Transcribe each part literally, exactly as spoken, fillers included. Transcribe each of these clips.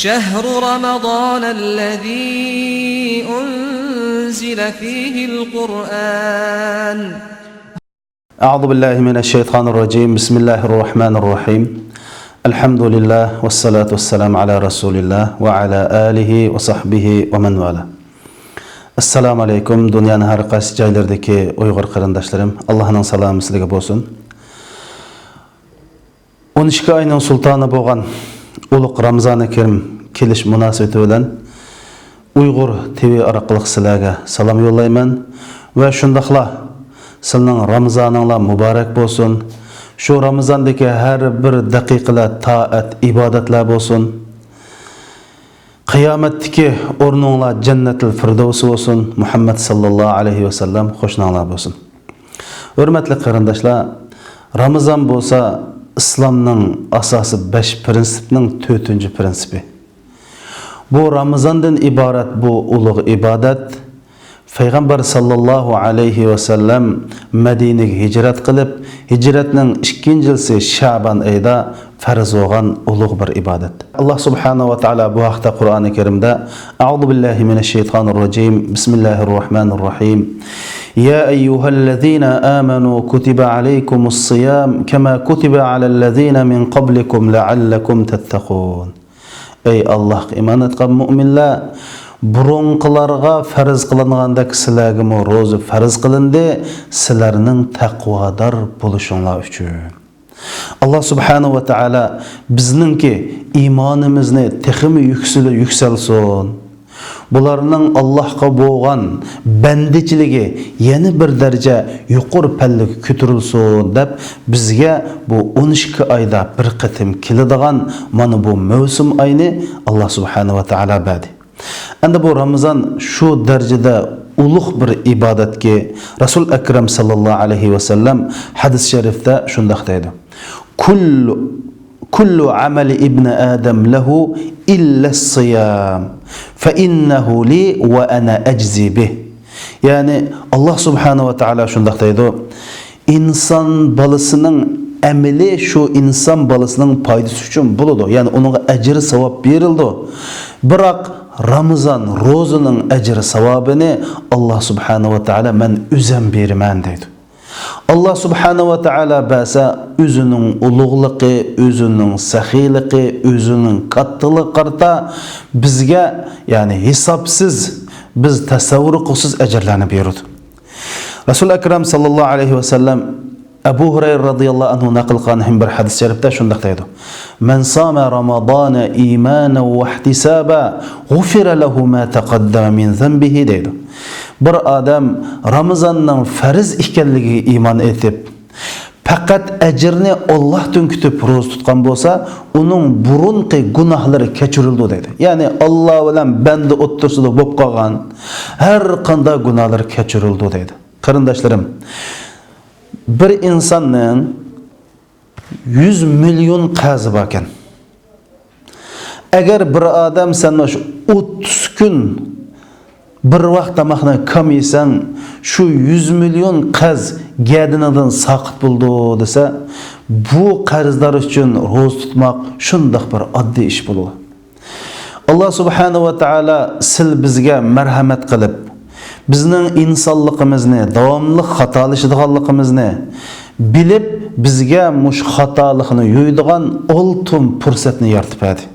شهر رمضان الذي أنزل فيه القرآن. أعوذ بالله من الشيطان الرجيم. بسم الله الرحمن الرحيم. الحمد لله والصلاة والسلام على رسول الله وعلى آله وصحبه ومن والاه. ئەسسالامۇ ئەلەيكۇم، دۇنيانىڭ ھەر قايسى جايلىرىدىكى ئۇيغۇر قېرىنداشلىرىم، ئاللاھنىڭ سالامى سىلەرگە بولسۇن. ئون ئىككى ئاينىڭ سۇلتانى بولغان ئۇلۇغ رامىزانى كەرىم كېلىش مۇناسىۋىتى بىلەن ئۇيغۇر تىۋى ئارقىلىق سىلەرگە سالام يوللايمەن ۋە شۇنداقلا سىلىنىڭ رامىزانىڭلار مۇبارەك بولسۇن. شۇ رامىزاندىكى ھەر بىر دەقىقىلەر تائەت، ئىبادەتلەر بولسۇن. قىيامەتتىكى ئورنۇڭلار جەننەتۇل فىردەۋس بولسۇن، مۇھەممەد ساللاللاھۇ ئەلەيھى ۋەسەللەم قوشناڭلار بولسۇن. ھۆرمەتلىك قېرىنداشلار، رامىزان بولسا ئىسلامنىڭ ئاساسىي بەش پىرىنسىپنىڭ تۆتىنچى پىرىنسىپى. بۇ رامىزاندىن ئىبارەت بۇ ئۇلۇغ ئىبادەت پەيغەمبەر ساللاللاھۇ ئەلەيھى ۋەسەللەم مەدىنىگە ھىجرەت قىلىپ، ھىجرەتنىڭ ئىككىنچى يىلىسى شەبان ئېيىدا پەرز بولغان ئۇلۇغ بىر ئىبادەت. ئاللاھ سۇبھانەھۇ ۋە تائالا بۇ ھەقتە قۇرئانى كەرىمدە، أعوذ بالله من الشيطان الرجيم، بسم الله الرحمن الرحيم، يا أيها الذين آمنوا كتب عليكم الصيام كما كتب على الذين من قبلكم لعلكم تتقون. ئەي ئاللاھقا ئىمان ئېيتقان مۇئمىنلەر، بۇرۇنقىلارغا پەرز قىلىنغاندەك سىلەرگىمۇ روزا پەرز قىلىندى، سىلەرنىڭ تەقۋادار بولۇشۇڭلار ئۈچۈن. ئاللاھ سۇبھانەھۇ ۋە تائالا بىزنىڭكى ئىمانىمىزنى تېخىمۇ يۈكسىلى يۈكسەلسۇن. بۇلارنىڭ ئاللاھقا بولغان بەندىچىلىكى يەنە بىر دەرىجە يۇقىرى پەللىگە كۆتۈرۈلسۇن دەپ، بىزگە بۇ ئون ئىككى ئايدا بىر قېتىم كېلىدىغان مانا بۇ مەۋسۇم ئاينى ئاللاھ سۇبھانەھۇ ۋە تائالا بەردى. ئەمدى بۇ رامىزان شۇ دەرىجىدە ئۇلۇغ بىر ئىبادەتكى، رەسۇل ئەكرەم ساللاللاھۇ ئەلەيھى ۋەسەللەم ھەدىس شەرىپتە شۇنداق دەيدۇ: كل كل عمل ابن آدم له إلا الصيام فإنه لي وأنا أجزي به. يەنى ئاللاھ سۇبھانەھۇ ۋە تائالا شۇنداق دەيدۇ: ئىنسان بالىسىنىڭ ئەمىلى شۇ ئىنسان بالىسىنىڭ پايدىسى ئۈچۈن بولىدۇ، يەنى ئۇنىڭغا ئەجىر ساۋاب بېرىلىدۇ، بىراق رامىزان روزىنىڭ ئەجىر ساۋابىنى ئاللاھ سۇبھانەھۇ ۋە تائالا مەن ئۆزەم بېرىمەن دەيدۇ. ئاللاھ سۇبھانەھۇ ۋە تائالا بەرسە، ئۆزىنىڭ ئۇلۇغلۇقى، ئۆزىنىڭ سېخىيلىقى، ئۆزىنىڭ كاتتىلىقىغا قارىتا بىزگە، يەنى ھېسابسىز، بىز تەسەۋۋۇر قىلغۇسىز ئەجىرلەرنى بېرىدۇ. رەسۇل ئەكرەم ساللاللاھۇ ئەلەيھى ۋەسەللەم ئەبۇ ھۇرەيرە رازىياللاھۇ ئەنھۇ نەقىل قىلغان بىر ھەدىس شەرىپتە شۇنداق دەيدۇ: من صام رمضان إيمانا واحتسابا غفر له ما تقدم من ذنبه دەيدۇ. بىر ئادەم رامىزاننىڭ پەرز ئىكەنلىكىگە ئىمان ئېيتىپ، پەقەت ئەجىرنى ئاللاھتىن كۈتۈپ روزا تۇتقان بولسا، ئۇنىڭ بۇرۇنقى گۇناھلىرى كەچۈرۈلىدۇ دەيدۇ. يەنى ئاللا بىلەن بەندە ئوتتۇرىسىدا بولۇپ قالغان ھەر قانداق گۇناھلىرى كەچۈرۈلىدۇ دەيدۇ. قېرىنداشلىرىم، بىر ئىنساننىڭ يۈز مىليون قەرزى باركەن. ئەگەر بىر ئادەم سەن مۇشۇ ئوتتۇز كۈن بىر ۋاق تاماقنى كام يېسەڭ، شۇ يۈز مىليون قەرز گەدىنىڭدىن ساقىت بولىدۇ دېسە، بۇ قەرزدار ئۈچۈن روزا تۇتماق شۇنداق بىر ئاددىي ئىش بولىدۇ. ئاللا سۇبھانەھۇ ۋە تائالا سىل بىزگە مەرھەمەت قىلىپ، بىزنىڭ ئىنسانلىقىمىزنى، داۋاملىق خاتالىشىدىغانلىقىمىزنى بىلىپ، بىزگە مۇشۇ خاتالىقنى يۇيىدىغان ئالتۇن پۇرسەتنى يارىتىپ بەردى.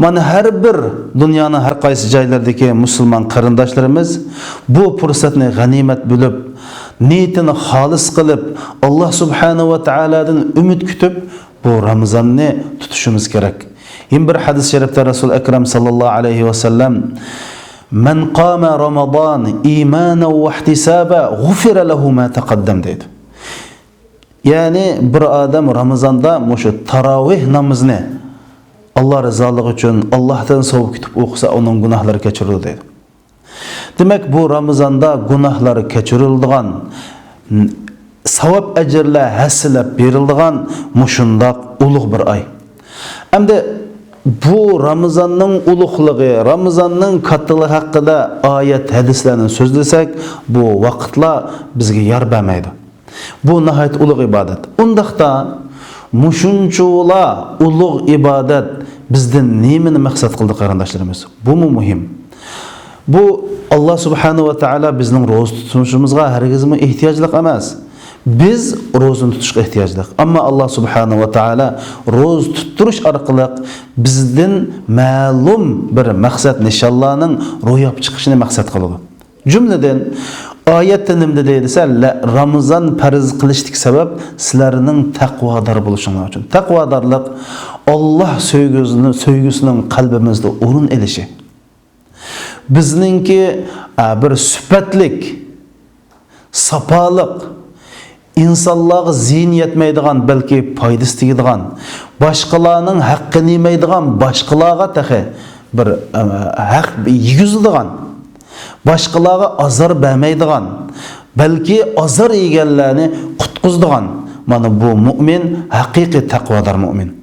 مانا ھەر بىر دۇنيانىڭ ھەر قايسى جايلىرىدىكى مۇسۇلمان قېرىنداشلىرىمىز بۇ پۇرسەتنى غەنىيمەت بىلىپ، نىيىتىنى خالىس قىلىپ، ئاللا سۇبھانەھۇ ۋە تائالادىن ئۈمىد كۈتۈپ، بۇ رامىزاننى تۇتۇشىمىز كېرەك. يەنە بىر ھەدىس شەرىپتە رەسۇل ئەكرەم ساللاللاھۇ ئەلەيھى ۋەسەللەم، من قام رمضان إيمانا واحتسابا غفر له ما تقدم دەيدۇ. يەنى بىر ئادەم رامىزاندا مۇشۇ تاراۋىھ نامىزىنى ئاللا رىزالىقى ئۈچۈن ئاللاھتىن ساۋاب كۈتۈپ ئوقۇسا، ئۇنىڭ گۇناھلىرى كەچۈرۈلىدۇ دەيدۇ. دېمەك، بۇ رامىزاندا گۇناھلار كەچۈرۈلىدىغان، ساۋاب ئەجىرلەر ھەسسىلەپ بېرىلىدىغان مۇشۇنداق ئۇلۇغ بىر ئاي. ئەمدى بۇ رامىزاننىڭ ئۇلۇغلۇقى، رامىزاننىڭ كاتتىلىقى ھەققىدە ئايەت، ھەدىسلەرنى سۆزلىسەك، بۇ ۋاقىتلار بىزگە يار بەرمەيدۇ. بۇ ناھايىتى ئۇلۇغ ئىبادەت. ئۇنداقتا مۇشۇنچىۋالا ئۇلۇغ ئىبادەت بىزدىن نېمىنى مەقسەت قىلدى، قېرىنداشلىرىمىز؟ بۇمۇ مۇھىم. بۇ، ئاللا سۇبھانەھۇ ۋە تائالا بىزنىڭ روزا تۇتۇشىمىزغا ھەرگىزمۇ ئېھتىياجلىق ئەمەس. بىز روزىنى تۇتۇشقا ئېھتىياجلىق. ئەمما ئاللا سۇبھانەھۇ ۋە تائالا روزا تۇتتۇرۇش ئارقىلىق بىزدىن مەلۇم بىر مەقسەت نىشانلارنىڭ روياپقا چىقىشىنى مەقسەت قىلىدۇ. جۈملىدىن، ئايەتتە نېمە دېدى دېسە، لە-، رامىزان پەرز قىلىشتىكى سەۋەب سىلەرنىڭ تەقۋادار بولۇشۇڭلار ئۈچۈن. تەقۋادارلىق، ئاللا سۆيگۈسىنى، سۆيگۈسىنىڭ قەلبىمىزدە ئورۇن ئېلىشى. بىزنىڭكى، ئە، بىر سۈپەتلىك، ساپالىق، ئىنسانلارغا زىيىنى يەتمەيدىغان، بەلكى پايدىسى تېگىدىغان، باشقىلارنىڭ ھەققىنى يېمەيدىغان، باشقىلارغا تېخى بىر، ئە، ھەق يېگۈزىدىغان، باشقىلارغا ئازار بەرمەيدىغان، بەلكى ئازار يېگەنلەرنى قۇتقۇزىدىغان، مانا بۇ مۇئمىن، ھەقىقىي تەقۋادار مۇئمىن.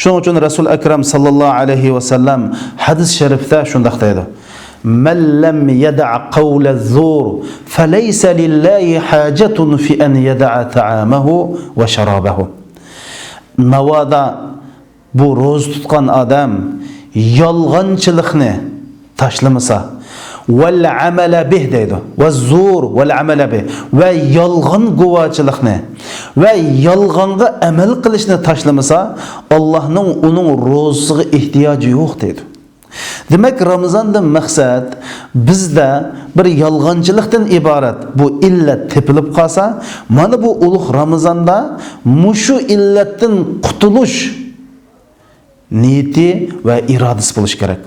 شۇنىڭ ئۈچۈن رەسۇل ئەكرەم ساللاللاھۇ ئەلەيھى ۋەسەللەم ھەدىس شەرىفتە شۇنداق دەيدۇ: مەن لەم يەدەئ قەۋلەززۇر فەلەيسە لىللاھى ھاجەتۇن فى ئەن يەدەئ تائامەھۇ ۋە شارابەھۇ. ناۋادا بۇ روزا تۇتقان ئادەم يالغانچىلىقنى تاشلىمىسا، ۋەل ئەمەلە بىھ دەيدۇ، ۋە زۇر ۋەل ئەمەلە بىھ، ۋە يالغان گۇۋاچىلىقنى ۋە يالغانغا ئەمەل قىلىشنى تاشلىمىسا، ئاللاھنىڭ ئۇنىڭ روزىسىغا ئېھتىياجى يوق دەيدۇ. دېمەك، رامىزاندىن مەقسەت بىزدە بىر يالغانچىلىقتىن ئىبارەت بۇ ئىللەت تېپىلىپ قالسا، مانا بۇ ئۇلۇغ رامىزاندا مۇشۇ ئىللەتتىن قۇتۇلۇش نىيىتى ۋە ئىرادىسى بولۇشى كېرەك.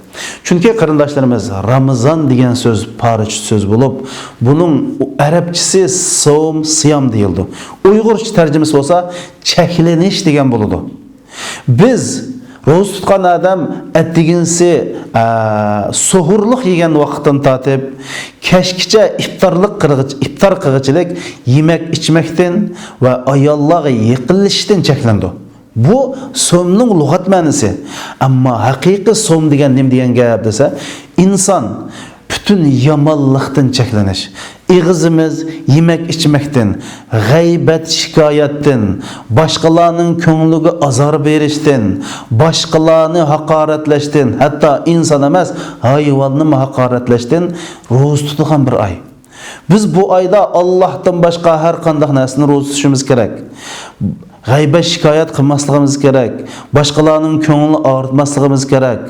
چۈنكى قېرىنداشلىرىمىز، رامىزان دېگەن سۆز پارسچە سۆز بولۇپ، بۇنىڭ ئەرەبچىسى سوم، سىيام دېيىلىدۇ. ئۇيغۇرچە تەرجىمىسى بولسا چەكلىنىش دېگەن بولىدۇ. بىز روزا تۇتقان ئادەم ئەتىگىنسى، ئە، سوھۇرلۇق يېگەن ۋاقىتتىن تارتىپ كەچكىچە ئىپتارلىق قىلغىچ-، ئىپتار قىلغىچىلىك يېمەك ئىچمەكتىن ۋە ئاياللارغا يېقىنلىشىشتىن چەكلىنىدۇ. بۇ سومنىڭ لۇغەت مەنىسى. ئەمما ھەقىقىي سوم دېگەن نېمە دېگەن گەپ دېسە، ئىنسان پۈتۈن يامانلىقتىن چەكلىنىش، ئېغىزىمىز يېمەك-ئىچمەكتىن، غەيبەت-شىكايەتتىن، باشقىلارنىڭ كۆڭلىگە ئازار بېرىشتىن، باشقىلارنى ھاقارەتلەشتىن، ھەتتا ئىنسان ئەمەس، ھايۋاننىمۇ ھاقارەتلەشتىن روزا تۇتىدىغان بىر ئاي. بىز بۇ ئايدا ئاللاھتىن باشقا ھەر قانداق نەرسىدىن روزا تۇتۇشىمىز كېرەك. غەيبەت-شىكايەت قىلماسلىقىمىز كېرەك. باشقىلارنىڭ كۆڭلىنى ئاغرىتماسلىقىمىز كېرەك.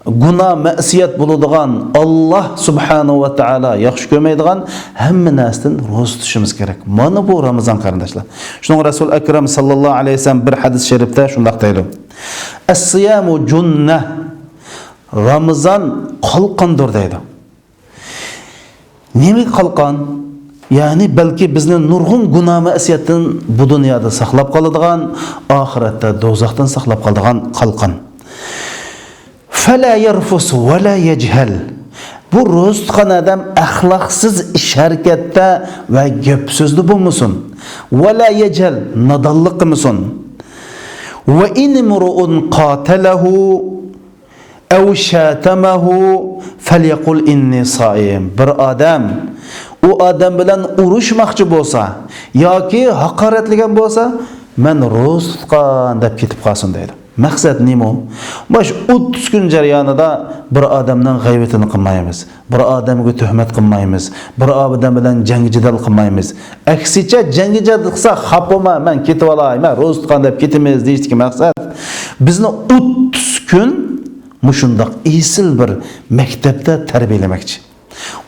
گۇناھ، مەسىيەت بولىدىغان، ئاللا سۇبھانەھۇ ۋە تائالا ياخشى كۆرمەيدىغان ھەممە نەرسىدىن روزا تۇتۇشىمىز كېرەك. مانا بۇ رامىزان، قېرىنداشلار. شۇنىڭغا رەسۇل ئەكرەم ساللاللاھۇ ئەلەيھى ۋەسەللەم بىر ھەدىس شەرىپتە شۇنداق دەيدۇ: ئەسسىيامۇ جۇننە. رامىزان قالقاندۇر دەيدۇ. نېمە قالقان؟ يەنى بەلكى بىزنى نۇرغۇن گۇناھ مەسىيەتتىن بۇ دۇنيادا ساقلاپ قالىدىغان، ئاخىرەتتە دوزاختىن ساقلاپ قالىدىغان قالقان. فلا يرفث ولا يجهل. بۇ روزا تۇتقان ئادەم ئەخلاقسىز ئىش ھەرىكەتتە ۋە گەپ سۆزدە بولمىسۇن. ولا يجهل، نادانلىق قىلمىسۇن. وإن امرؤ قاتله أو شاتمه فليقل إني صائم. بىر ئادەم ئۇ ئادەم بىلەن ئۇرۇشماقچى بولسا ياكى ھاقارەتلىگەن بولسا، مەن روزا تۇتقان دەپ كېتىپ قالسۇن دەيدۇ. مەقسەت نېمە؟ مانا شۇ ئوتتۇز كۈن جەريانىدا بىر ئادەمنىڭ غەيۋىتىنى قىلمايمىز، بىر ئادەمگە تۆھمەت قىلمايمىز، بىر ئادەم بىلەن جەڭ-جېدەل قىلمايمىز. ئەكسىچە، جەڭ-جېدەل قىلسا، خاپا بولما، مەن كېتىۋالاي، مەن روزا تۇتقان دەپ كېتىمىز دېيىشتىكى مەقسەت بىزنى ئوتتۇز كۈن مۇشۇنداق ئېسىل بىر مەكتەپتە تەربىيەلىمەكچى.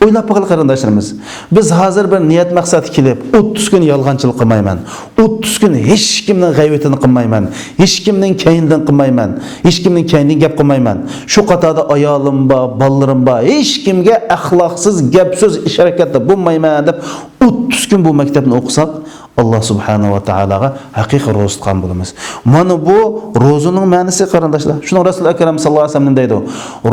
ئويلاپ بېقىڭ، قېرىنداشلىرىمىز. بىز ھازىر بىر نىيەت مەقسەتكە كېلىپ، ئوتتۇز كۈن يالغانچىلىق قىلمايمەن، ئوتتۇز كۈن ھېچكىمنىڭ غەيۋىتىنى قىلمايمەن، ھېچكىمنىڭ كەينىدىن قىلمايمەن، ھېچكىمنىڭ كەينىدىن گەپ قىلمايمەن. شۇ قاتاردا ئايالىم بار، بالىلىرىم بار، ھېچكىمگە ئەخلاقسىز گەپ سۆز، ئىش ھەرىكەتتە بولمايمەن دەپ ئوتتۇز كۈن بۇ مەكتەپنى ئوقۇساق، ئاللا سۇبھانەھۇ ۋە تائالاغا ھەقىقىي روزا تۇتقان بولىمىز. مانا بۇ روزىنىڭ مەنىسى، قېرىنداشلار. شۇنىڭ رەسۇل ئەكرەم ساللاللاھۇ ئەلەيھى ۋەسەللەم دەيدۇ،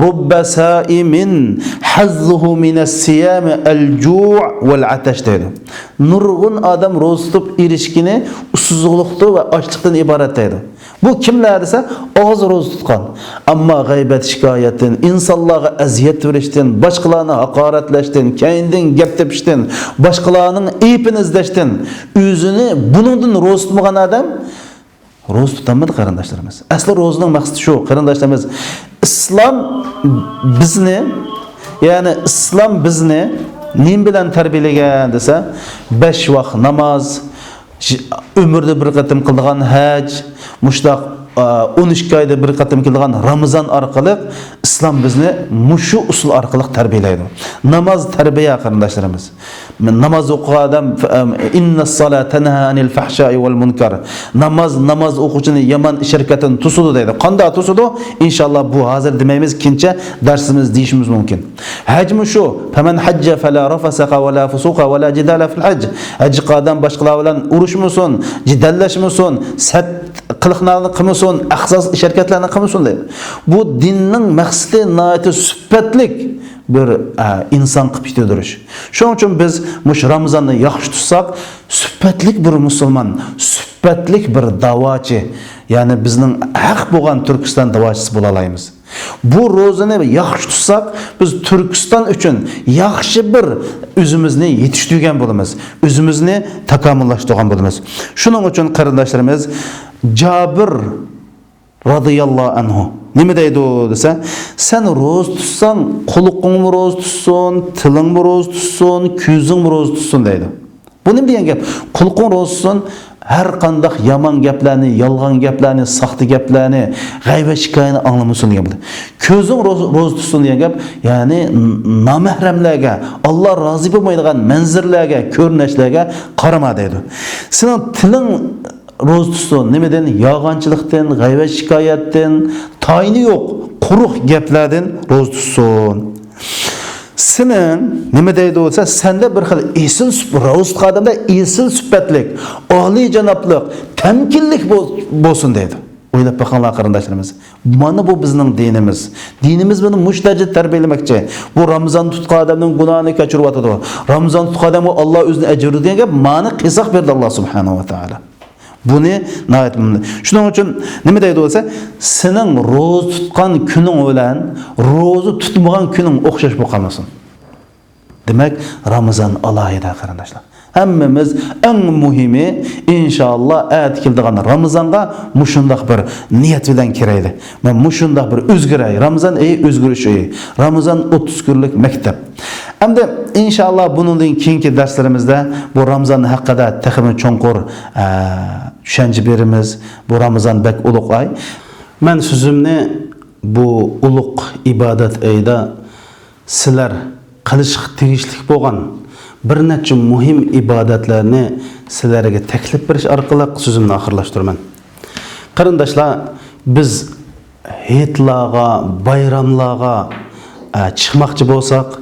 رب صائم حظه من الصيام الجوع والعطش دەيدۇ. نۇرغۇن ئادەم روزا تۇتۇپ ئېرىشكىنى ئۇسسۇزلۇقتىن ۋە ئاچلىقتىن ئىبارەت دەيدۇ. بۇ كىملەر دېسە، ئاغزى روزا تۇتقان، ئەمما غەيبەت شىكايەتتىن، ئىنسانلارغا ئەزىيەت بېرىشتىن، باشقىلارنى ھاقارەتلەشتىن، كەينىدىن گەپ تېپىشتىن، باشقىلارنىڭ ئەيىبىنى ئىزدەشتىن ئۆزىنى، بۇنىڭدىن روزا تۇتمىغان ئادەم روزا تۇتالمىدى قېرىنداشلىرىمىز. ئەسلى روزىنىڭ مەقسىتى شۇ، قېرىنداشلىرىمىز. ئىسلام بىزنى، يەنى ئىسلام بىزنى نېمە بىلەن تەربىيەلىگەن دېسە، بەش ۋاق ناماز، ئۆمۈردە بىر قېتىم قىلىدىغان ھەج، مۇشۇنداق، ئا، ئون ئىككى ئايدا بىر قېتىم كېلىدىغان رامىزان ئارقىلىق ئىسلام بىزنى مۇشۇ ئۇسۇل ئارقىلىق تەربىيەلەيدۇ. ناماز تەربىيە، قېرىنداشلىرىمىز. ناماز ئوقۇغان ئادەم، ئىننەسسالاتە تەنھا ئەنىل فەھشائى ۋەل مۇنكەر. ناماز، ناماز ئوقۇغۇچىنى يامان ئىش ھەرىكەتتىن توسىدۇ دەيدۇ. قانداق توسىدۇ؟ ئىنشاللا بۇ ھازىر دېمەيمىز، كېيىنچە دەرسىمىز دېيىشىمىز مۇمكىن. ھەجمۇ شۇ. فەمەن ھەججە فەلا رەفەسە ۋەلا فۇسۇقە ۋەلا جىدالە فىل ھەج. ھەج قىلغان ئادەم باشقىلار بىلەن ئۇرۇشمىسۇن، جېدەللەشمىسۇن، سەت قىلىقلارنى قىلمىسۇن، ئەخساس ئىش ھەرىكەتلەرنى قىلمىسۇن دەيدۇ. بۇ دىننىڭ مەقسىتى ناھايىتى سۈپەتلىك بىر، ئە، ئىنسان قىلىپ يېتىلدۈرۈش. شۇنىڭ ئۈچۈن بىز مۇشۇ رامىزاننى ياخشى تۇتساق، سۈپەتلىك بىر مۇسۇلمان، سۈپەتلىك بىر داۋاچى، يەنى بىزنىڭ ھەق بولغان تۈركىستان داۋاچىسى بولالايمىز. بۇ روزىنى ياخشى تۇتساق، بىز تۈركىستان ئۈچۈن ياخشى بىر ئۆزىمىزنى يېتىشتۈرگەن بولىمىز، ئۆزىمىزنى تاكامۇللاشتۇرغان بولىمىز. شۇنىڭ ئۈچۈن قېرىنداشلىرىمىز، جابىر رازىياللاھۇ ئەنھۇ نېمە دەيدۇ دېسە، سەن روزا تۇتساڭ، قۇلىقىڭمۇ روزا تۇتسۇن، تىلىڭمۇ روزا تۇتسۇن، كۆزۈڭمۇ روزا تۇتسۇن دەيدۇ. بۇ نېمە دېگەن گەپ؟ قۇلىقىڭ روزا تۇتسۇن، ھەر قانداق يامان گەپلەرنى، يالغان گەپلەرنى، ساختا گەپلەرنى، غەيۋەت شىكايەتنى ئاڭلىمىسۇن دېگەن بولىدۇ. كۆزۈڭ روزا، روزا تۇتسۇن دېگەن گەپ، يەنى نامەھرەملەرگە، ئاللا رازى بولمايدىغان مەنزىرىلەرگە، كۆرۈنەشلەرگە قارىما دەيدۇ. سېنىڭ تىلىڭ روزا تۇتسۇن. نېمىدىن؟ يالغانچىلىقتىن، غەيۋەت شىكايەتتىن، تايىنى يوق، قۇرۇق گەپلەردىن روزا تۇتسۇن. سېنىڭ نېمە دەيدۇ دېسە، سەندە بىر خىل ئېسىل سۈپ-، روزا تۇتقان ئادەمدە ئېسىل سۈپەتلىك، ئالىيجانابلىق، تەمكىنلىك بول-، بولسۇن دەيدۇ. ئويلاپ بېقىڭلار قېرىنداشلىرىمىز. مانا بۇ بىزنىڭ دىنىمىز. دىنىمىز بۇنى مۇشۇ دەرىجىدە تەربىيەلىمەكچى. بۇ رامىزان تۇتقان ئادەمنىڭ گۇناھىنى كەچۈرۈۋاتىدۇ. رامىزان تۇتقان ئادەمگە ئاللا ئۆزىنى ئەجىر دېگەن گەپ، مانا قىساس بەردى ئاللا سۇبھانەھۇ ۋە تائالا. بۇنى ناھايىتى مۇھىم. شۇنىڭ ئۈچۈن نېمە دەيدۇ دېسە، سېنىڭ روزا تۇتقان كۈنۈڭ بىلەن روزا تۇتمىغان كۈنۈڭ ئوخشاش بولۇپ قالمىسۇن. دېمەك، رامىزان ئالاھىدە، قېرىنداشلار. ھەممىمىز ئەڭ مۇھىمى، ئىنشائاللا، ئەتە كېلىدىغان رامىزانغا مۇشۇنداق بىر نىيەت بىلەن كىرەيلى. مانا مۇشۇنداق بىر ئۆزگىرەي. رامىزان ئېيى ئۆزگىرىش ئېيى. رامىزان ئوتتۇز كۈنلۈك مەكتەپ. ئەمدى، ئىنشائاللا، بۇنىڭدىن كېيىنكى دەرسلىرىمىزدە بۇ رامىزان ھەققىدە تېخىمۇ چوڭقۇر، ئە، چۈشەنچە بېرىمىز. بۇ رامىزان بەك ئۇلۇغ ئاي. مەن سۆزۈمنى بۇ ئۇلۇغ ئىبادەت ئېيىدا سىلەر قىلىشقا تېگىشلىك بولغان بىر نەچچە مۇھىم ئىبادەتلەرنى سىلەرگە تەكلىپ بېرىش ئارقىلىق سۆزۈمنى ئاخىرلاشتۇرىمەن. قېرىنداشلار، بىز ھېيتلارغا، بايراملارغا، ئە، چىقماقچى بولساق،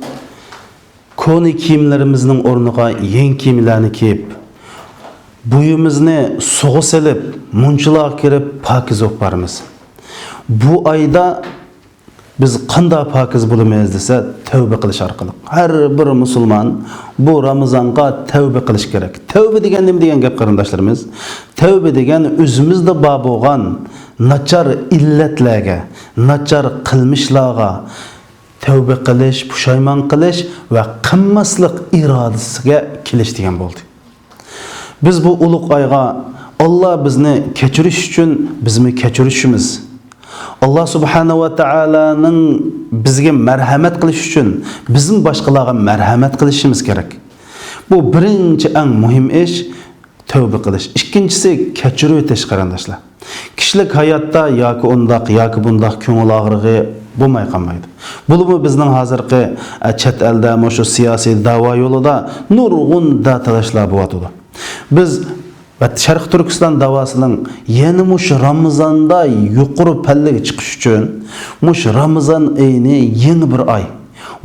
كونا كىيىملىرىمىزنىڭ ئورنىغا يېڭى كىيىملەرنى كىيىپ، بويىمىزنى سۇغا سېلىپ، مۇنچىلارغا كىرىپ، پاكىز بولۇپ بارىمىز. بۇ ئايدا بىز قانداق پاكىز بولىمىز دېسە، تەۋبە قىلىش ئارقىلىق. ھەر بىر مۇسۇلمان بۇ رامىزانغا تەۋبە قىلىش كېرەك. تەۋبە دېگەن نېمە دېگەن گەپ، قېرىنداشلىرىمىز؟ تەۋبە دېگەن ئۆزىمىزدە بار بولغان ناچار ئىللەتلەرگە، ناچار قىلمىشلارغا تەۋبە قىلىش، پۇشايمان قىلىش ۋە قىلماسلىق ئىرادىسىگە كېلىش دېگەن بولدى. بىز بۇ ئۇلۇغ ئايغا، ئاللا بىزنى كەچۈرۈش ئۈچۈن بىزمۇ كەچۈرۈشىمىز، ئاللا سۇبھانەھۇ ۋە تائالانىڭ بىزگە مەرھەمەت قىلىش ئۈچۈن بىزمۇ باشقىلارغا مەرھەمەت قىلىشىمىز كېرەك. بۇ بىرىنچى، ئەڭ مۇھىم ئىش، تەۋبە قىلىش. ئىككىنچىسى، كەچۈرۈۋېتىش، قېرىنداشلار. كىشىلىك ھاياتتا ياكى ئۇنداق، ياكى بۇنداق كۆڭۈل ئاغرىقى بولماي قالمايدۇ. بولۇپمۇ بىزنىڭ ھازىرقى، ئە، چەت ئەلدە مۇشۇ سىياسىي داۋا يولىدا نۇرغۇن داتالاشلار بولۇۋاتىدۇ. بىز ۋە شەرقىي تۈركىستان داۋاسىنىڭ يەنە مۇشۇ رامىزاندا يۇقىرى پەللىگە چىقىش ئۈچۈن مۇشۇ رامىزان ئېيىنى يېڭى بىر ئاي،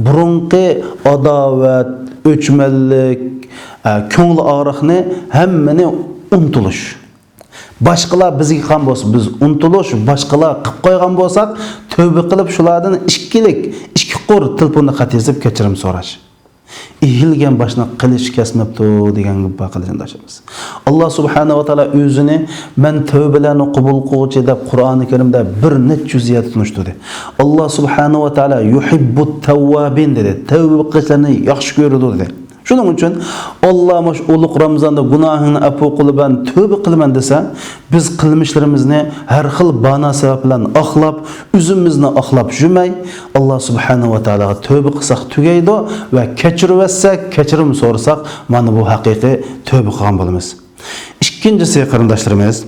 بۇرۇنقى ئاداۋەت، ئۆچمەنلىك، ئە، كۆڭۈل ئاغرىقنى ھەممىنى ئۇنتۇلۇش. باشقىلار بىزگە قىلغان بولسا، بىز ئۇنتۇلۇش، باشقىلار قىلىپ قويغان بولساق، تەۋبە قىلىپ، شۇلاردىن ئىككىلىك، ئىككى قۇر تېلېفوندا خەت يېزىپ كەچۈرۈم سوراش. ئېگىلگەن باشنى قىلىچ كەسمەپتۇ دېگەن گەپ بار، قېرىنداشلىرىمىز. ئاللا سۇبھانەھۇ ۋە تائالا ئۆزىنى «مەن تەۋبىلەرنى قوبۇل قىلغۇچى» دەپ قۇرئانى كەرىمدە بىر نەچچە يۈز يەردە تونۇشتۇردى. ئاللا سۇبھانەھۇ ۋە تائالا «يۇھىببۇت تەۋۋابىن» دېدى. تەۋبە قىلغۇچىلارنى ياخشى كۆرىدۇ دېدى. شۇنىڭ ئۈچۈن، ئاللا مۇشۇ ئۇلۇغ رامىزاندا گۇناھىڭنى ئەپۇ قىلىمەن، تۆبە قىلىمەن دېسە، بىز قىلمىشلىرىمىزنى ھەر خىل بانا سەۋەب بىلەن ئاقلاپ، ئۆزىمىزنى ئاقلاپ يۈرمەي، ئاللا سۇبھانەھۇ ۋە تائالاغا تۆبە قىلساق تۈگەيدۇ ۋە كەچۈرۈۋەتسە، كەچۈرۈم سورىساق، مانا بۇ ھەقىقىي تۆبە قىلغان بولىمىز. ئىككىنچىسى، قېرىنداشلىرىمىز،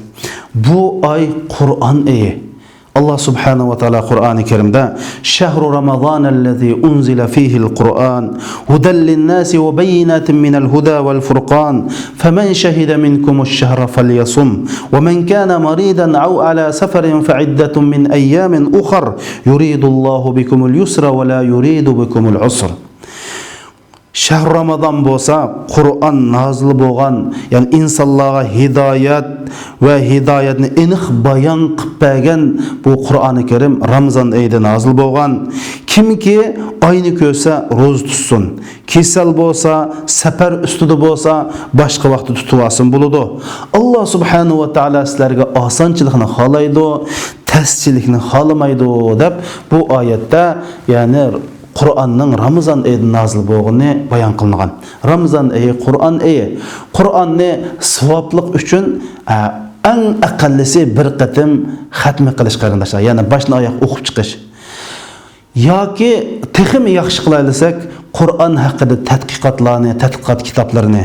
بۇ ئاي قۇرئان ئېيى. ئاللا سۇبھانەھۇ ۋە تائالا قۇرئانى كەرىمدە، شهر رمضان الذي أنزل فيه القرآن هدى للناس وبينات من الهدى والفرقان فمن شهد منكم الشهر فليصمه ومن كان مريضا أو على سفر فعدة من أيام أخر يريد الله بكم اليسر ولا يريد بكم العسر. شهر رمضان بولسا، قۇرئان نازىل بولغان، يەنى ئىنسانلارغا ھىدايەت ۋە ھىدايەتنى ئېنىق بايان قىلىپ بەرگەن بۇ قۇرئانى كەرىم رامىزان ئېيىدا نازىل بولغان. كىمكى ئاينى كۆرسە، روزا تۇتسۇن. كېسەل بولسا، سەپەر ئۈستىدە بولسا، باشقا ۋاقىتتا تۇتۇۋالسۇن بولىدۇ. ئاللا سۇبھانەھۇ ۋە تائالا سىلەرگە ئاسانچىلىقنى خالايدۇ، تەسچىلىكنى خالىمايدۇ، دەپ بۇ ئايەتتە، يەنى قۇرئاننىڭ رامىزان ئېيىدا نازىل بولغىنى بايان قىلىنغان. رامىزان ئېيى، قۇرئان ئېيى. قۇرئاننى ساۋابلىق ئۈچۈن، ئە، ئەڭ ئەقەللىسى بىر قېتىم خەتمە قىلىش، قېرىنداشلار، يەنى باشتىن ئاياق ئوقۇپ چىقىش. ياكى تېخىمۇ ياخشى قىلايلىساق، قۇرئان ھەققىدە تەتقىقاتلارنى، تەتقىقات كىتابلىرىنى،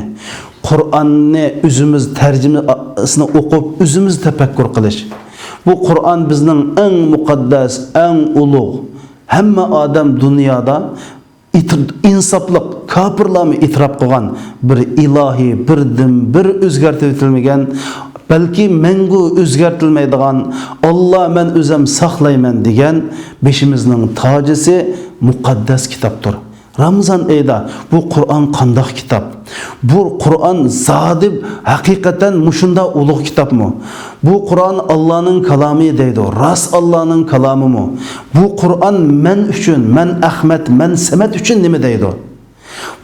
قۇرئاننى ئۆزىمىز تەرجىمىسىنى ئوقۇپ، ئۆزىمىز تەپەككۇر قىلىش. بۇ قۇرئان بىزنىڭ ئەڭ مۇقەددەس، ئەڭ ئۇلۇغ، ھەممە ئادەم دۇنيادا ئېتىر-، ئىنساپلىق، كاپىرلارمۇ ئېتىراپ قىلغان بىر ئىلاھىي، بىردىن بىر ئۆزگەرتىۋېتىلمىگەن، بەلكى مەڭگۈ ئۆزگەرتىلمەيدىغان، ئاللا مەن ئۆزۈم ساقلايمەن دېگەن بېشىمىزنىڭ تاجىسى مۇقەددەس كىتابتۇر. رامىزان ئېيىدا بۇ قۇرئان قانداق كىتاب؟ بۇ قۇرئان زادى ھەقىقەتەن مۇشۇنداق ئۇلۇغ كىتابمۇ؟ بۇ قۇرئان ئاللانىڭ كالامى دەيدۇ. راست ئاللانىڭ كالامىمۇ؟ بۇ قۇرئان مەن ئۈچۈن، مەن ئەخمەت، مەن سەمەت ئۈچۈن نېمە دەيدۇ؟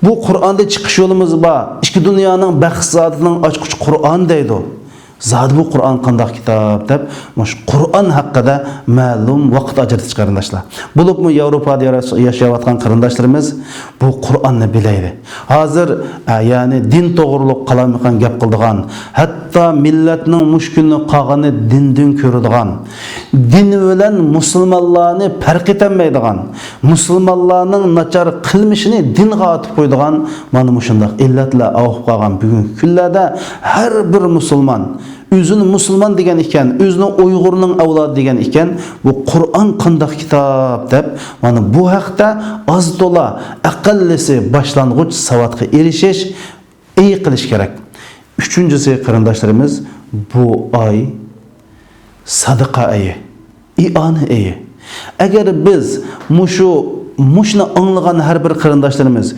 بۇ قۇرئاندا چىقىش يولىمىز بار. ئىككى دۇنيانىڭ بەخت سائادىتىنىڭ ئاچقۇچى قۇرئان دەيدۇ. زادى بۇ قۇرئان قانداق كىتاب دەپ، مۇشۇ قۇرئان ھەققىدە مەلۇم ۋاقىت ئاجرىتىش، قېرىنداشلار. بولۇپمۇ ياۋروپادا ياش-، ياشاۋاتقان قېرىنداشلىرىمىز بۇ قۇرئاننى بىلەيلى. ھازىر، ئە، يەنى دىن توغرۇلۇق قالايمىقان گەپ قىلىدىغان، ھەتتا مىللەتنىڭ مۇشۇ كۈنى قالغىنى دىندىن كۆرىدىغان، دىن بىلەن مۇسۇلمانلارنى پەرق ئېتەلمەيدىغان، مۇسۇلمانلارنىڭ ناچار قىلمىشىنى دىنغا ئاتىپ قويىدىغان مانا مۇشۇنداق ئىللەتلەر ئاۋۇپ قالغان بۈگۈنكى كۈنلەردە ھەر بىر مۇسۇلمان ئۆزىنى مۇسۇلمان دېگەن ئىكەن، ئۆزىنى ئۇيغۇرنىڭ ئەۋلادى دېگەن ئىكەن، بۇ قۇرئان قانداق كىتاب دەپ، مانا بۇ ھەقتە ئاز تولا ئەقەللىسى باشلانغۇچ ساۋاتقا ئېرىشىش، ئېيى قىلىش كېرەك. ئۈچىنچىسى، قېرىنداشلىرىمىز، بۇ ئاي سادىقا ئېيى، ئىئانە ئېيى. ئەگەر بىز مۇشۇ، مۇشۇنى ئاڭلىغان ھەر بىر قېرىنداشلىرىمىز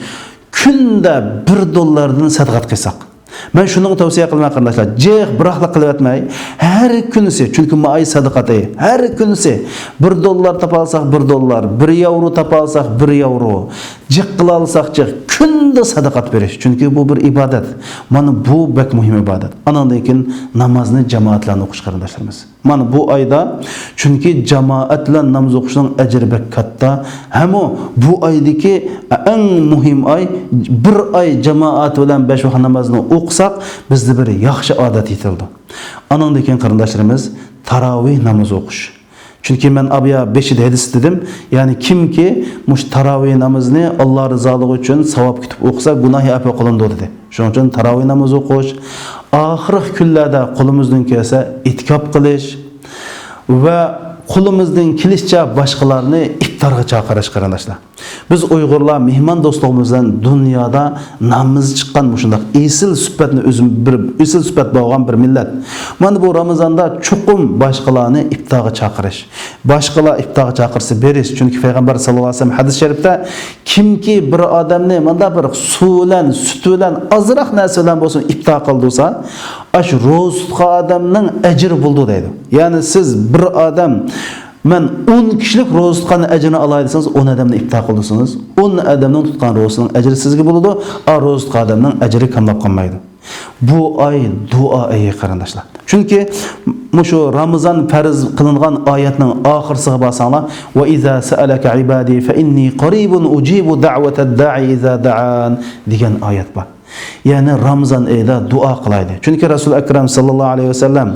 كۈندە بىر دوللاردىن سەدىقە قىلساق، مەن شۇنىڭغا تەۋسىيە قىلىمەن، قېرىنداشلار، جىق بىراقلا قىلىۋەتمەي، ھەر كۈنىسى، چۈنكى ما ئاي سەدىقە ئېيى، ھەر كۈنىسى بىر دوللار تاپالساق بىر دوللار، بىر ياۋرو تاپالساق بىر ياۋرو، جىق قىلالىساق جىق، كۈندە سەدىقە بېرىش، چۈنكى بۇ بىر ئىبادەت. مانا بۇ بەك مۇھىم ئىبادەت. ئانىڭدىن كېيىن نامازنى جامائەت بىلەن ئوقۇش، قېرىنداشلىرىمىز. مانا بۇ ئايدا، چۈنكى جامائەت بىلەن ناماز ئوقۇشنىڭ ئەجرى بەك كاتتا. ھەممۇ بۇ ئايدىكى ئەڭ مۇھىم ئاي، بىر ئاي جامائەت بىلەن بەش ۋاق نامازنى ئوقۇساق، بىزدە بىر ياخشى ئادەت يېتىلىدۇ. ئانىڭدىن كېيىن، قېرىنداشلىرىمىز، تاراۋىھ نامىزى ئوقۇش. چۈنكى مەن ئابىيا بېشىدا ھەدىس دېدىم، يەنى كىمكى مۇشۇ تاراۋىھ نامىزىنى ئاللا رىزالىقى ئۈچۈن ساۋاب كۈتۈپ ئوقۇسا، گۇناھى ئەپۇ قىلىنىدۇ دېدى. شۇنىڭ ئۈچۈن تاراۋىھ نامىزى ئوقۇش، ئاخىرقى كۈنلەردە قولىمىزدىن كەلسە ئېتىكاپ قىلىش ۋە قولىمىزدىن كېلىشىچە باشقىلارنى ئىپتارغا چاقىرىش، قېرىنداشلار. بىز ئۇيغۇرلار مېھمان دوستلۇقىمىز بىلەن دۇنيادا نامىمىز چىققان مۇشۇنداق ئېسىل سۈپەتنى ئۆزىم-، بىر ئېسىل سۈپەت بولغان بىر مىللەت. مانا بۇ رامىزاندا چوقۇم باشقىلارنى ئىپتارغا چاقىرىش. باشقىلار ئىپتارغا چاقىرسا بېرىش. چۈنكى پەيغەمبەر ساللاللاھۇ ئەلەيھى ۋەسەللەم ھەدىس شەرىپتە، كىمكى بىر ئادەمنى مانا بىر سۇ بىلەن، سۈت بىلەن، ئازراق نەرسە بىلەن بولسۇن ئىپتار قىلدۇرسا، ئاشۇ روزا تۇتقان ئادەمنىڭ ئەجرى بولىدۇ دەيدۇ. يەنى سىز بىر ئادەم، مەن ئون كىشىلىك روزا تۇتقاننىڭ ئەجرىنى ئالاي دېسىڭىز، ئون ئادەمنى ئىپتار قىلدۇرسىڭىز، ئون ئادەمنىڭ تۇتقان روزىسىنىڭ ئەجرى سىزگە بولىدۇ، ئا روزا تۇتقان ئادەمنىڭ ئەجرى كاملاپ قالمايدۇ. بۇ ئاي دۇئا ئېيى، قېرىنداشلار. چۈنكى مۇشۇ رامىزان پەرز قىلىنغان ئايەتنىڭ ئاخىرسىغا بارساڭلار، «وَإِذَا سَأَلَكَ عِبَادِي فَإِنِّي قَرِيبٌ أُجِيبُ دَعْوَةَ الدَّاعِ إِذَا دَعَانِ» دېگەن ئايەت بار. يەنى رامىزان ئېيىدا دۇئا قىلايلى. چۈنكى رەسۇل ئەكرەم ساللاللاھۇ ئەلەيھى ۋەسەللەم،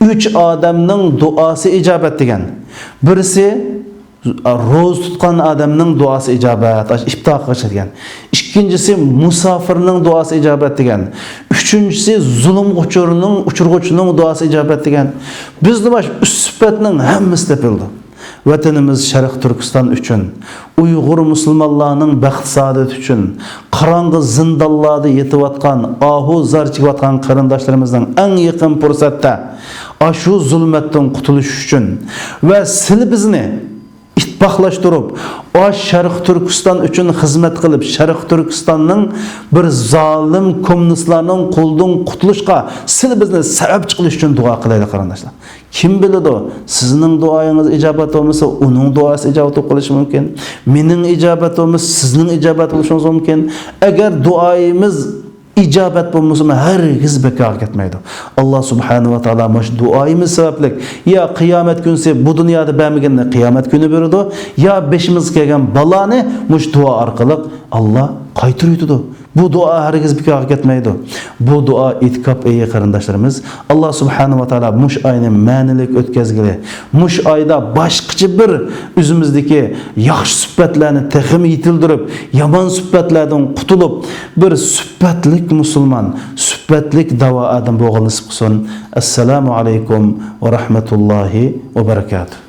«ئۈچ ئادەمنىڭ دۇئاسى ئىجابەت» دېگەن. بىرسى روزا تۇتقان ئادەمنىڭ دۇئاسى ئىجابەت، ئىپتار قىلغۇچى دېگەن. ئىككىنچىسى مۇساپىرنىڭ دۇئاسى ئىجابەت دېگەن. ئۈچىنچىسى زۇلۇمغا ئۇچۇرنىڭ، ئۇچرىغۇچىنىڭ دۇئاسى ئىجابەت دېگەن. بىزدە مانا شۇ ئۈچ سۈپەتنىڭ ھەممىسى تېپىلىدۇ. ۋەتىنىمىز شەرقىي تۈركىستان ئۈچۈن، ئۇيغۇر مۇسۇلمانلارنىڭ بەخت سائادىتى ئۈچۈن، قاراڭغۇ زىندانلاردا يېتىۋاتقان، ئاھۇ زار چېكىۋاتقان قېرىنداشلىرىمىزنىڭ ئەڭ يېقىن پۇرسەتتە ئاشۇ زۇلمەتتىن قۇتۇلۇشى ئۈچۈن ۋە سىلى بىزنى ئىتتىپاقلاشتۇرۇپ، ئاش شەرقىي تۈركىستان ئۈچۈن خىزمەت قىلىپ، شەرقىي تۈركىستاننىڭ بىر زالىم كوممۇنىستلارنىڭ قولىدىن قۇتۇلۇشقا سىلى بىزنى سەۋەبچى قىلىش ئۈچۈن دۇئا قىلايلى، قېرىنداشلار. كىم بىلىدۇ، سىزنىڭ دۇئايىڭىز ئىجابەت بولمىسا، ئۇنىڭ دۇئاسى ئىجابەت بولۇپ قېلىشى مۇمكىن. مېنىڭ ئىجابەت بولمىسا، سىزنىڭ ئىجابەت بولۇشىڭىز مۇمكىن. ئەگەر دۇئايىمىز ئىجابەت بولمىسىمۇ، ھەرگىز بىكارغا كەتمەيدۇ. ئاللا سۇبھانەھۇ ۋە تائالا مۇشۇ دۇئايىمىز سەۋەبلىك يا قىيامەت كۈنىسى بۇ دۇنيادا بەرمىگىنىنى قىيامەت كۈنى بېرىدۇ، يا بېشىمىزغا كەلگەن بالانى مۇشۇ دۇئا ئارقىلىق ئاللا قايتۇرۇۋېتىدۇ. بۇ دۇئا ھەرگىز بىكارغا كەتمەيدۇ. بۇ دۇئا ئېتىكاپ ئېيى، قېرىنداشلىرىمىز. ئاللا سۇبھانەھۇ ۋە تائالا مۇشۇ ئاينى مەنىلىك ئۆتكەزگىلى، مۇشۇ ئايدا باشقىچە بىر ئۆزىمىزدىكى ياخشى سۈپەتلەرنى تېخىمۇ يېتىلدۈرۈپ، يامان سۈپەتلەردىن قۇتۇلۇپ، بىر سۈپەتلىك مۇسۇلمان، سۈپەتلىك داۋا ئادەم بولغىلى نېسىپ قىلسۇن. ئەسسالامۇ ئەلەيكۇم ۋە رەھمەتۇللاھى ۋە بەرىكاتۇھ.